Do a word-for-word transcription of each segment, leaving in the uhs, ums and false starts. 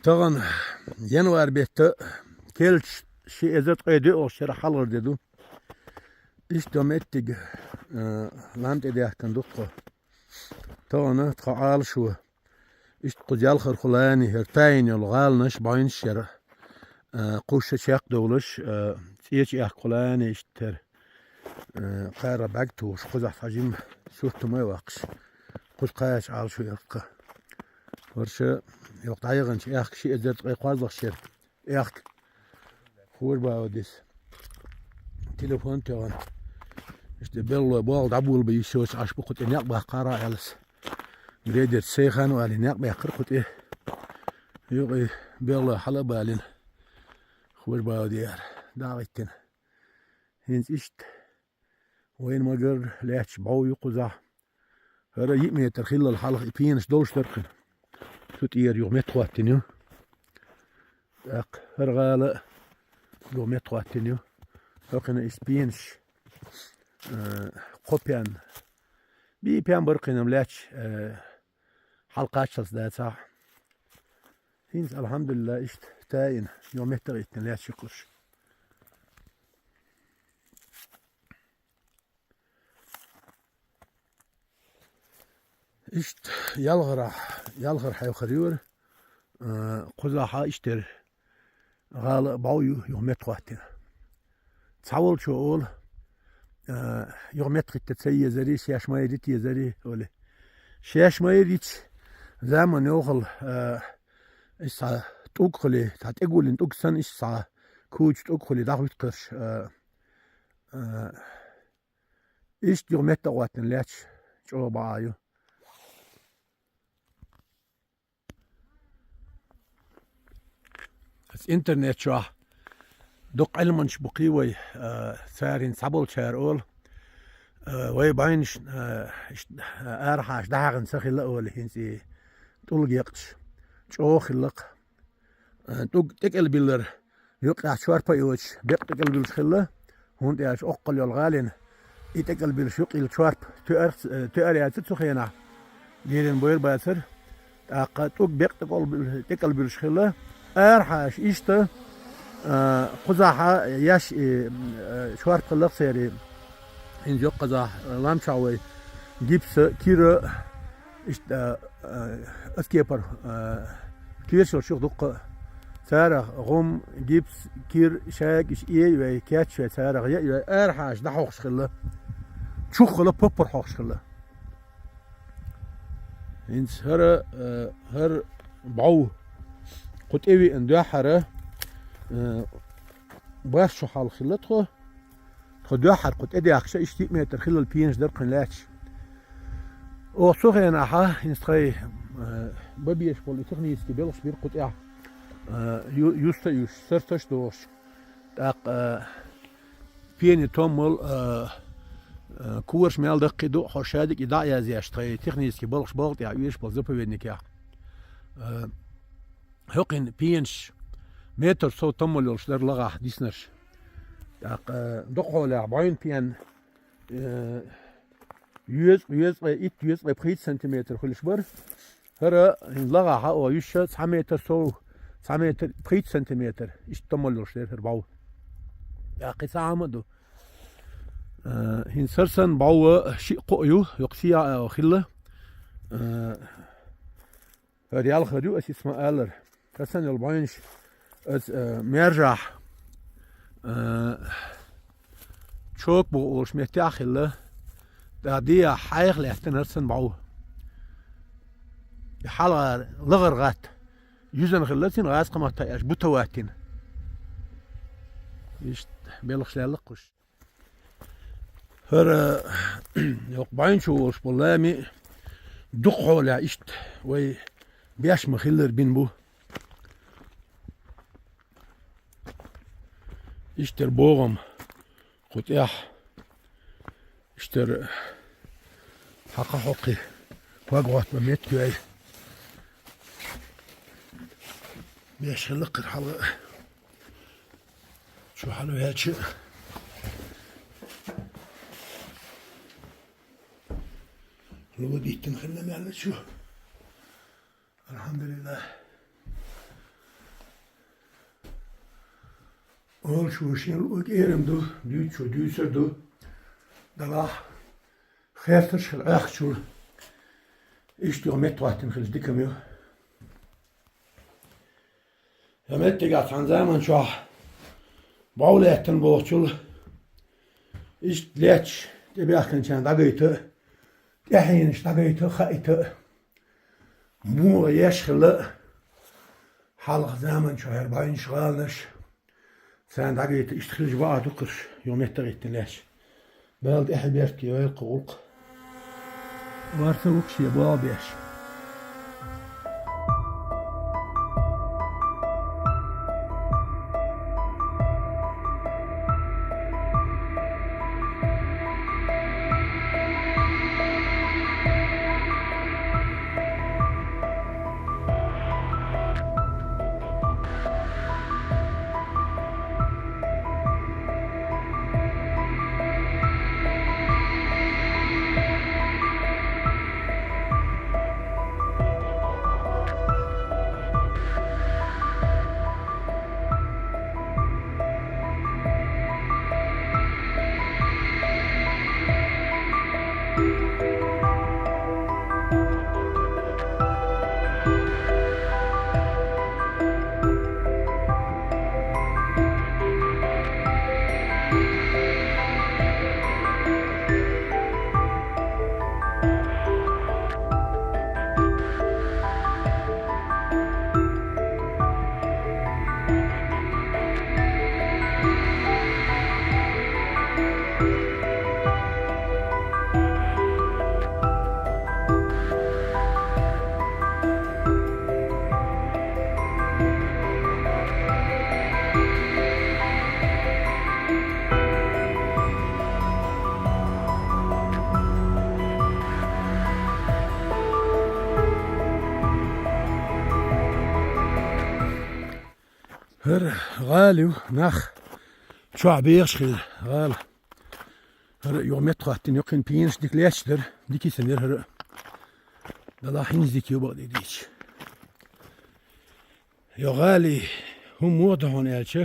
Тахана январь бетта, керлача ши эзар ткъе доьалгӀача шера хьалхара ди ду. Иштта йола моттиг, э, лам тӀе даьхкина ду тхо. Тахана тхо Ӏалашо, иштта кхуза ялхархо лами, хӀара тайна йола гӀаланаш, бӀаьнаш яр, э, кхувш чакхдовлаш, э, цӀеча аьхкхо лами, иштта хӀара, э, кхара бӀарг тухуш, кхузахь цхьа жима сурт хӀума а ваккхаш, кхуза кхача Ӏалашо яр тха. ХӀорш, йоккха дӀаяханча аьхка, ши эзар ткъе кхоалагӀча шера аьхка. Хож баха дис. Телефон тоьхна. Иштта беллой болх дӀаболабе йиш йоцуш Ӏаш бу, кху тӀе некъ баккхара Ӏалас. Грейдерца сайхан а валийна, некъ баьккхира кху тӀе. Юкъе беллой хьала а балийна. Хож баха дера. ДӀа а гӀиттина. ХӀинца иштта вайна ма-гарра лаьтташ бӀов ю кхузахь. ХӀара йиъ метр хиллал хьалха и пенаш долуш дара кхин. Цу тӀера юха метта хӀоттийна ю. ТӀаккха хӀара гӀала а юха метта хӀоттийна ю. ХӀокхуьнан иштта пенаш, э, кхо пен. БӀий пен бара кхин-м лаьтташ, э, хьалакхаччалц дацахь. ХӀинца, алхьамдулиллахӀ, иштта тайна, юха метта а гӀиттина лаьтташ ю кхуьш. Иштта ялхарахь, ялхара хьевхар ю хӀара, а, кхузахь иштта яр гӀала а бӀов ю, юха метта хӀоттийна. Цхьаволчо олу, а, юха метта хӀитта ца езарий, шаьш майра йита езарий, олий. Шаьш майра йича, заман йохал, а, иштта цхьа тӀулг хуьлий, цхьа тӀегуллина тӀулг санна, иштта цхьа куча тӀулг хуьлий, дӀахӀуьтту кхуьш, а, а, Иштта юха метта а хӀоттийна лаьтташ чӀогӀа бӀаьха ю. Аса интернет чохь дукха Ӏилманчаш бу кхий вай, а, цара хӀинца цхьаболчара олу, а, вай бӀаьнаш, а, иштта, а, арахьаша дӀахьаьхна ца хилла олий, хӀинца и тӀулг екъча чӀогӀа хилла-кх. Э, тӀулг тӀекӀелбиллар юккъехь чорпа а йоцуш, беккъа тӀекӀелбиллаш хилла, хӀунда аьлча оккхал йолу гӀалина и тӀекӀелбиллаш юккъе чорпа тоьар, э, тоьар яцара цу хенахь, лелийна бойр бацара. ТӀаккха тӀулг беккъа тӀекӀелбил-, тӀекӀелбиллаш хилла, арахьаша иштта, э, кхузахь еш и, э, чорпа хилла-кх церан, хӀинца йоккхазахь, э, лам чохь вай гипса, кира, иштта, а, а, аса кепара, а, кешалш ю-кх дуккха а. Царах гӀум, гипс, кира, шайгаш, эй вай, кечвай, царах яа вай, арахьаша дӀахьохуш хилла. Чуххала поппар хьохуш хилла. ХӀинца хӀара, а, хӀара бӀов кху тӀе веана дуьххьара, а, бархӀ шо хьалха хилла тхо. Тхо дуьххьара кху тӀе даьхкича, иштта йиъ метр хиллал пенаш дара кхин лаьтташ. Оха цу хенахь, хӀинца тхайн, э, бан безаш болу и технический белхаш бира кху тӀехь, э, ю-, юста а юьсуш, сарташ а дохуш. ТӀаккха, э, пенийн томмал, э, э, кораш мел даккхий ду, хьо шадерг и дӀа а язъеш, тхайн технический балхаш балха тӀехь оьшуш болу заповедникехь. Э, ХӀокхуьнан пенаш метр сов томмал йолуш дара лагӀахь диснарш. ТӀаккха, э, дукхахьолехь бӀаьнан пен, э, йоьзткъа, йоьзткъе итт, йоьзткъе пхийтта сантиметр хуьлуш бара. ХӀара хӀинца лагӀахь а оха юьсуш цхьа метр сов, цхьа метр пхийтта сантиметр, иштта томмал йолуш дара хӀара бӀов. ТӀаккха и цхьа хӀума а ду. Э, хӀинца хӀара санна бӀов шиъ-кхоъ ю, йоккха сиа а хилла. Э, ХӀара ялхара ю, аса иза ма аллара. ХӀара санна йолу бӀаьнаш аса, э, маьржахь, э, ЧокбугӀа олуш меттехь а хилла, тӀаккха дехьа хьайх лаьттина хӀара санна бӀов. И хьалха лахара гӀатта юьзна хилла цуьнан, гӀазкхаматта аьлча бута хӀоттийна. Иштта белхаш лелла-кх уьш. ХӀара, йоккха бӀаьнчо волуш болу лами дукхахьолехь иштта вай беш ма-хиллара бина бу. Иштта хӀара богӀам кху тӀехь, иштта хӀара хьакха хьокхий ког хӀоттабан меттиг ю ай. Беш хилла-кх хӀара хьалха. Чу хьала ваьлча, лула диттина хилла мел чу. АлхьамдулиллахӀ. Олуш ву шин луъиг эрам ду, дуьйцуш ву дуьйцур ду. Далахь, херташ хила Ӏехачул. Иштта юха меттахӀоттийна хилча дика ма ю. Я меттигахь цхьана заман чохь бӀов лаьттина бохучул, иштта лаьтташ тӀебаьхкинчарна дӀагайта, тӀаьхьенаш дӀагайта, хаийта, муха еш хилла, хьалха заман чохь яра бӀаьвнаш, гӀаланаш, царна дӀагайта, иштта хилча бакъ дукхарш, юха меттахӀиттина лаьтташ. Бала тӀаьхьа беркате йойла кху гӀуллакх. Варца вукху шен богӀу беш. ХӀара гӀала ю, нах чохь бехаш хилла гӀала. ХӀара юха меттахӀоттийна, юккъехь пенаш дика лаьтташ дара, дика йисина яра хӀара. Далахь, хӀинца дика ю бакъдерг дийцича. Йо, гӀала, хӀума муха ду хьуна аьлча,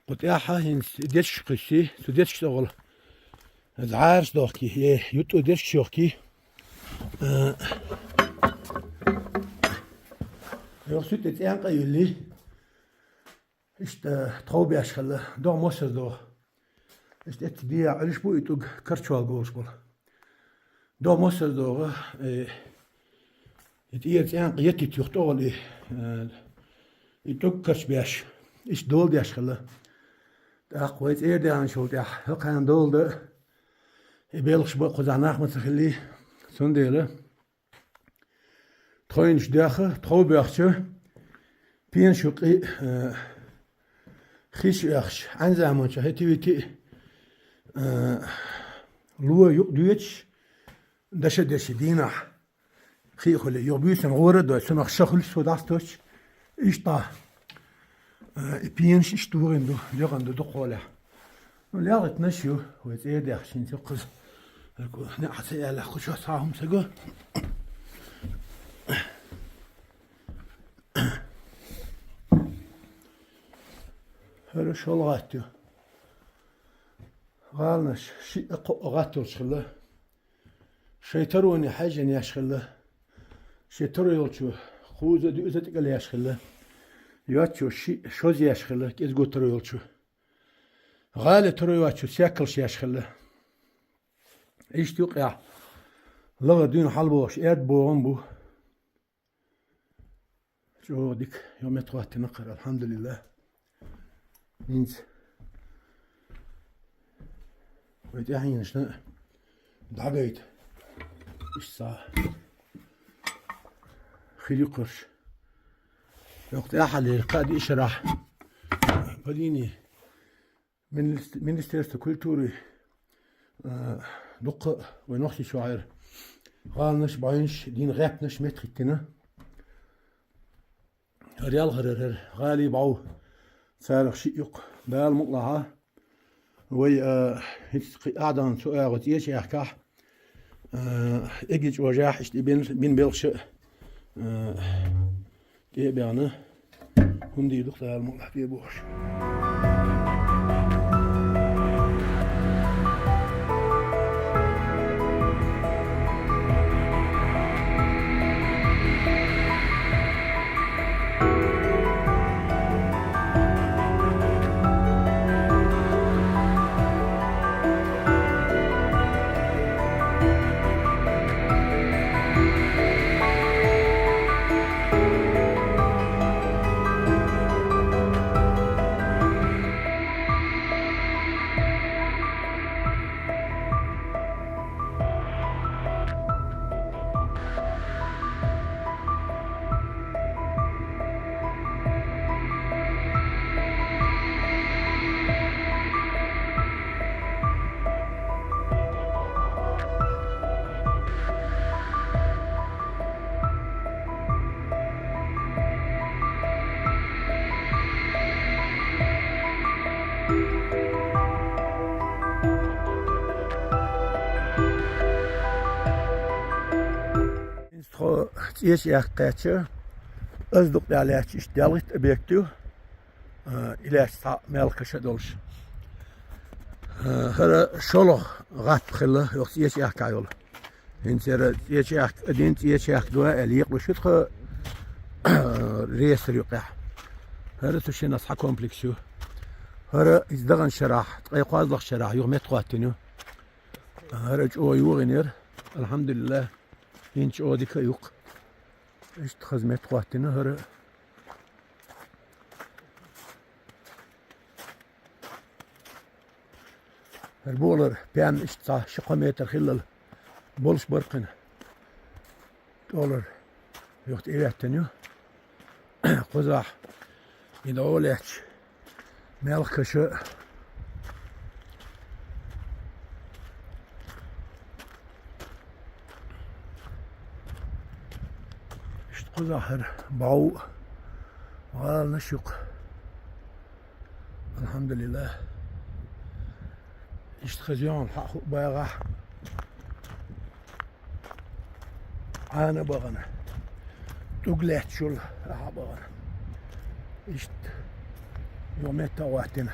кху тӀаьхьа хӀинца дечкаш кхуьссий, цу дечкаш тӀехула зӀараш дохкий, е ютту дечкаш йохкий. А, йоху суьтта цӀенкъа а юьллий. Иштта тхов беш хилла, догӀа мосазза догӀу. Иштта эццахь дехьа Ӏуьллуш бу и тӀуг карчвала голуш болу. ДогӀа мосазза догӀу, э, и тӀера цӀенкъа еттийта юха тӀехула и, э, и тӀуг карчбеш, иштта дола деш хилла. ТӀаккха вай цӀера даьхначул тӀаьхьа хӀокхарна дола дан, и белхаш бан кхузахь нах ма ца хиллий, цундела тхойнаш доьху, тхов боьхча, пенаш юккъе, э, хиш оьхуш, Ӏаьнза заманчохь хӀетий-витий, э, ло юкъа доьдуш, даша-деши дийнахь хи а хуьлий, юха буьйсанна гӀора а дой, цунах ша хуьлуш цо дӀасатосуш, иштта, э, и пенаш иштта вогӀийна ду, доьгӀна ду дукхахьолехь. Ну, лелхийтинарш ю, вай цӀера даьхначу хӀинца кхуза. ХӀара кху неӀ хьан ца аьлла, кху чохь цхьа хӀума ца го. ХӀара шолгӀатта ю. ГӀаланаш шиъ-кхоъ гӀатта йолуш хилла. Шайн тароне хьаьжжина еш хилла. Шен таро йолчо кхузза а, дуьзза а тӀекӀел еш хилла. Йоцчо шиъ, шозза еш хилла, кӀезиго таро йолчо. ГӀалин таро йоцчо сехкалш еш хилла. Иштта юккъехь лахара дуьйна хьалабогӀуш аьрда богӀам бу. ЧӀогӀа дика, юха меттахӀоттийна кхара, алхьамдулиллахӀ. ХӀинца вай тӀаьхьенашна дӀагайта. Иштта хир ю кхарш. Йоккха тӀаьххьара кхаа-диъ шарахь Падини Министерство культуры, а, дуккха а вай Нохчийчохь яра гӀаланаш, бӀаьвнаш, дийнан гӀаьттанаш меттахӀиттина. ХӀара ялхара яра хӀара гӀалий, бӀов, царах шиъ юккъе. Дала мукъалахь, вай, а, хӀинца кхин а Ӏадахана цу агӀор цӀеча аьхкахь, а, эггара чӀожехь иштта и бин, бин белхаш а, а, тӀе а баьхна, хӀунда ду-кх Дала мукъалахь тӀе а бохуш. ЦӀеча аьхка кхаьчча, аз дукха дӀа лаьтташ иштта делгӀитта объект ю, а, и лаьтташ цхьа мелхкаш а долуш. А, хӀара шолгӀа гӀатта хилла, йоккха ЦӀеча аьхка йолу. ХӀинца хӀара ЦӀеча аьхка, дин ЦӀеча аьхка дуа аьлла, екъалуш ю тхан, а, реестр юкъехь. ХӀара цу шиннах цхьа комплекс ю. ХӀара иза даханчу шарахь, ткъе кхозлагӀчу шарахь юха меттахӀоттийна ю. ХӀара чӀогӀа йогӀийнера, алхьамдулиллахӀ, хӀинца чӀогӀа дика а ю-кх. Иштта хаза меттахӀоттийна хӀара. ХӀара бохалара пен иштта цхьа ши-кхо метр хиллал болуш бара кхин. ТӀолара юха тӀе а веттина ю. Кхузахь и дӀо лаьтташ мелхкаш а. Иштта кхузахь хӀара бӀов гӀаланаш ю-кх. АлхьамдулиллахӀ. Иштта хаза йогӀу хьаъа хӀуъа багӀахь. Ӏана а бахана. ТӀуг лаьтташ йолу ахьа а бахана. Иштта юха меттахӀоттийна.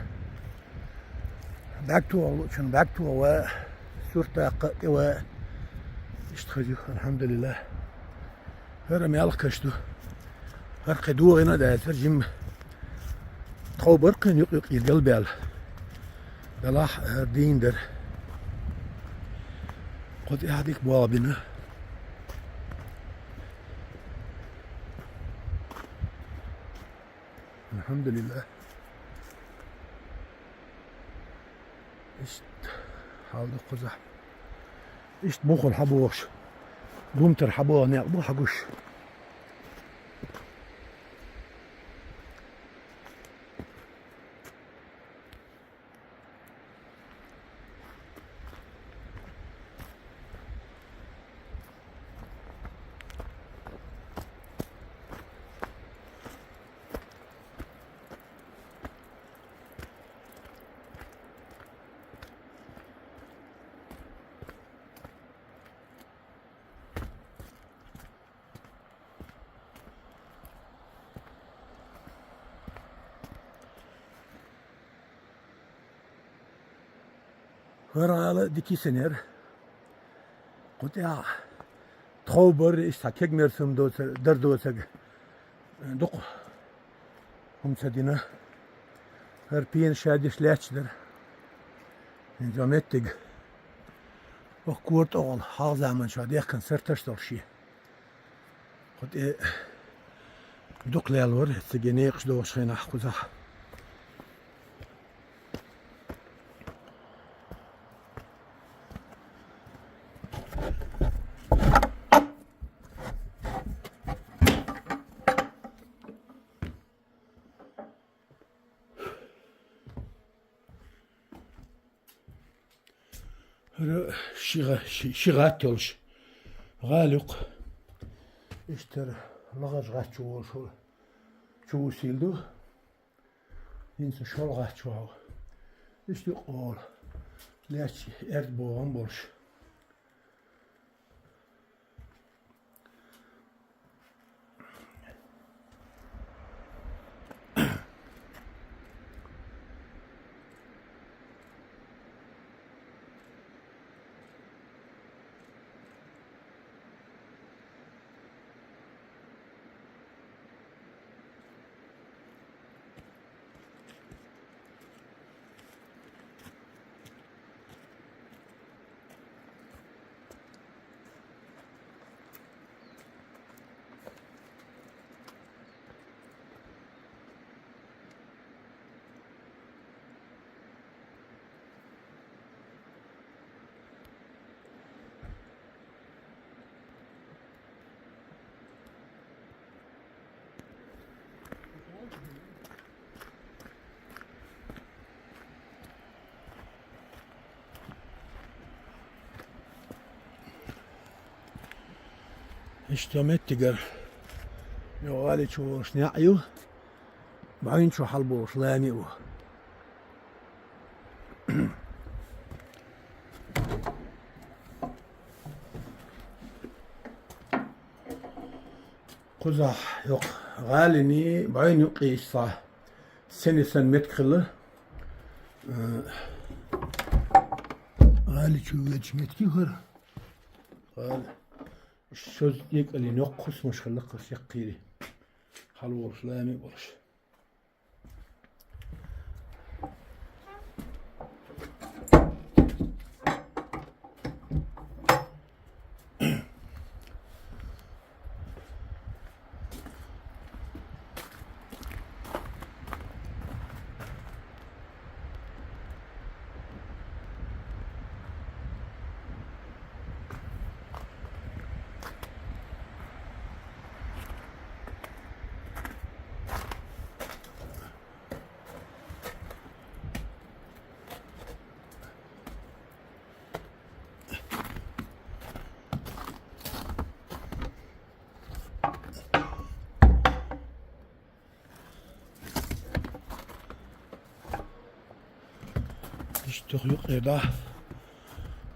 БӀаьрг тоха луучунна бӀаьрг тоха ван а, сурт даккха а тӀе ван а. Иштта хаза ю, алхьамдулиллахӀ. ХӀара мелхкаш ду. ХӀара кхин догӀийна а дац, хӀара жимма. Тхов бара кхин юкъ-юкъера галбаьлла. Делахь а хӀара дийна дара. Кху тӀехь дика болх бина. АлхьамдулиллахӀ. Иштта хьал ду кхузахь. Иштта бухара хьабохуш, гумтара хьабоха некъ бу хьагуш. ХӀара гӀала дика йисинера. Кху тӀехь тхов бара, иштта цхьа кегамерсам доцург, дар доцург дукха хӀума ца дина. ХӀара пена ша деш лаьтташ дара. ХӀинца меттиг. Оху кора тӀехула хьалха заманчохь дехкина сарташ долуш ю. Кху тӀе дукха лелора, цига некъаш догӀучу хенахь кхузахь. ХӀара ши гӀа-, ши, ши гӀатта йолуш гӀала ю-кх. Иштта хӀара лагӀажа гӀатта чу волуш, чу вусийла ду. ХӀинца шолгӀа гӀатта чу ву. Иштта юкъа волу. Лаьтташ эрд богӀам болуш. Иштта меттигара йо гӀали чу волуш неӀ ю, бӀаьнга чу хьалаболуш лами а ву. Озахь йоккха гӀалини бӀойн юккъе иштта сени сан метка хилла. Э, гӀали чу велча метки хӀара. ГӀали. Шозза декъалин йоккха хӀусамаш хилла-кх шеккхийри. Хьалволуш, лами а болуш. Иштта юккъера дӀа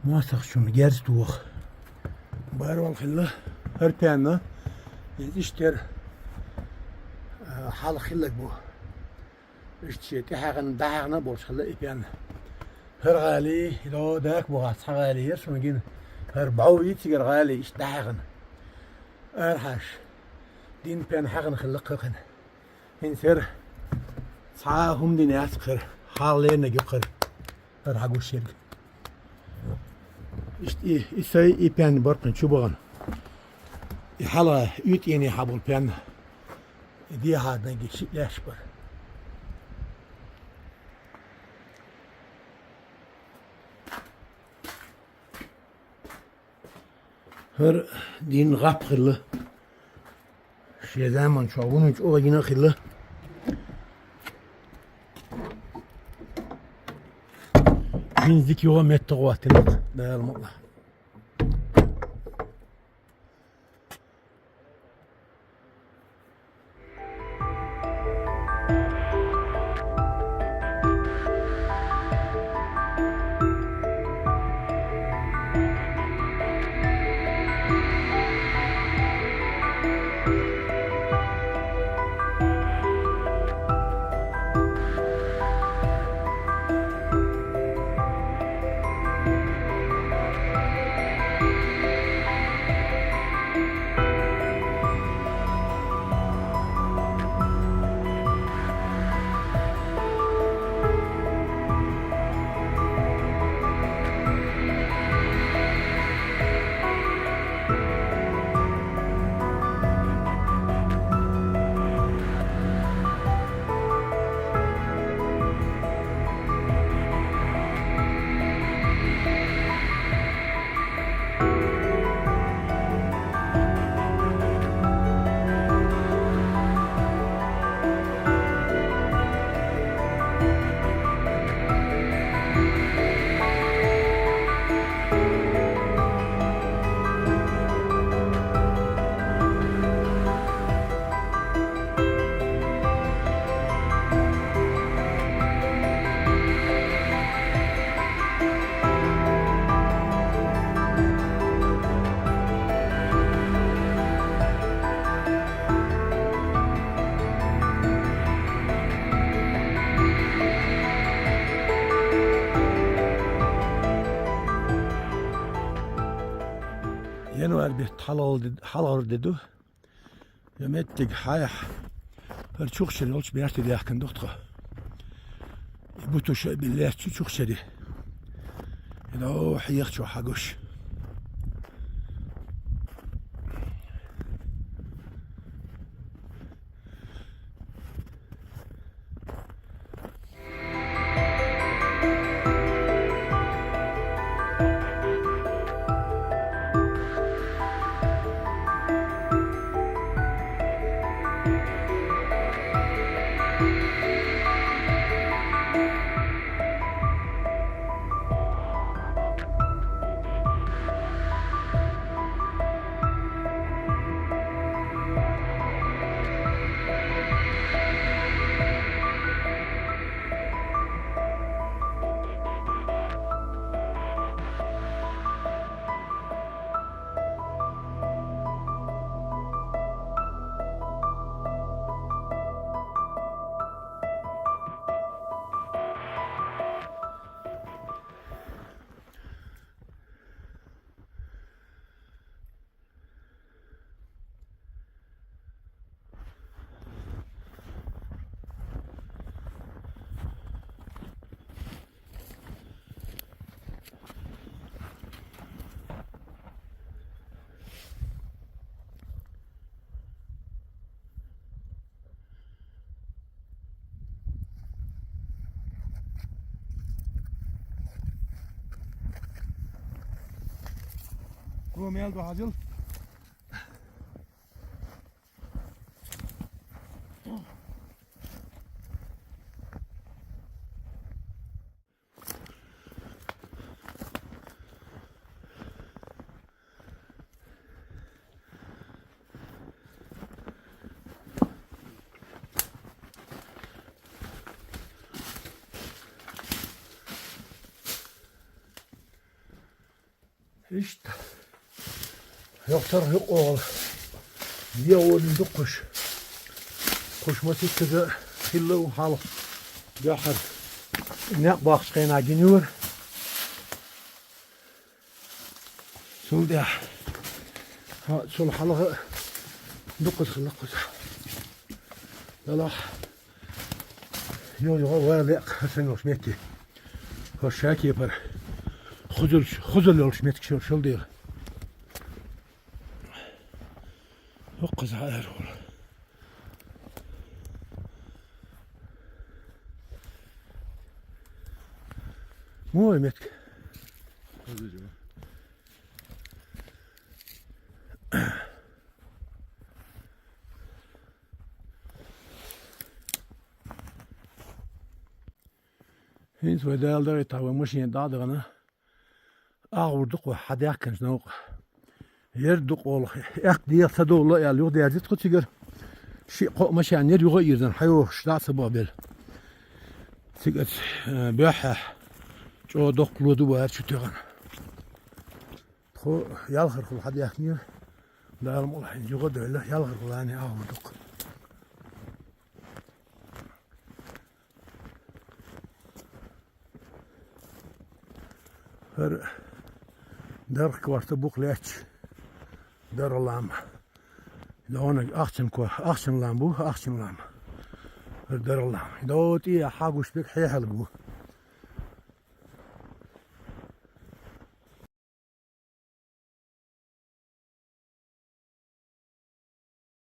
мостагӀчун герз тоха. Барвал хилла хӀара пенна, иза иштта яра, а, хьалха хилларг бу. Иштта шен тӀехьагӀна, дӀахьагӀна болуш хилла и пенна. ХӀара гӀали, и дӀо дакъа бу хьа, цхьа гӀали яра шуна гина. ХӀара бӀов йий цигара гӀали иштта дӀахьагӀна. Арахьаша, дин пен хьагӀна хилла кхакхина. ХӀинца хӀара цхьа а хӀума дина яц кхара, хьалха лерниг ю кхара, хӀара хьагуш ерг. Иштта и, и сай, и пен баркхин чу бахана. И хьалха уьйтӀене хьаболу пен, и дехьа дагги шиъ лаьш бара. ХӀара дин гӀап хилла. Шен заманчохь вуно чӀогӀа йина а хилла. ХӀинца дика йогӀу меттах гӀоттина, Дала мукъ лахь. Январь бетта хьалхара де-, хьалхара де ду. Я меттиг хьайх, хӀара Чухчара йолчу баьрте даьхкина ду тхо. И бутуш а биллеш чу Чухчаре. И дӀо хьехачо хьагуш. Гуо мел ду хьажал. Иштта. Йохтар юкъол. Дегӏолин дуккхуш. Кхуш маситтаза хилла у хьалха. Бяхар. Некъ бахча хена гинюр. Цул дехь. Ха, цул хьалха дуккхаза хилла кхуза. Далахь. Йо, йо, ва лекъ, хасан йолуш метте. Хо шакепар. Хузул, хузул йолуш метте шо шул дела. Хо кхуза эр хул. Мой метте. ХӀинца вай Дала дагӀийтахь вай машен дӀа а дахана, агӀор ду-кх вай хьан даьхкинчу новкъа. Ер ду-кх олу, эккха дегӀ ца довла аьлла, юха дерзийта-кх цигара. Шиъ-кхоъ машен яра юха а ирзина, хьайохуш дӀа а ца бохабелла. Цига, э, боьххьехь, чӀогӀа доккха ло ду бара чу тигӀана. Тхо ялхархула хьан даьхкинера, Дала мукъ лахь, юха а девлла, ялхархула а агӀор ду-кх. ХӀара дарх корта букъ лаьтташ, дара лам. Донаг ахчан ко-, ахчан лам бу, ахчан лам. ХӀара дара лам. ДовтӀе хьагуш бек хьехьалг бу.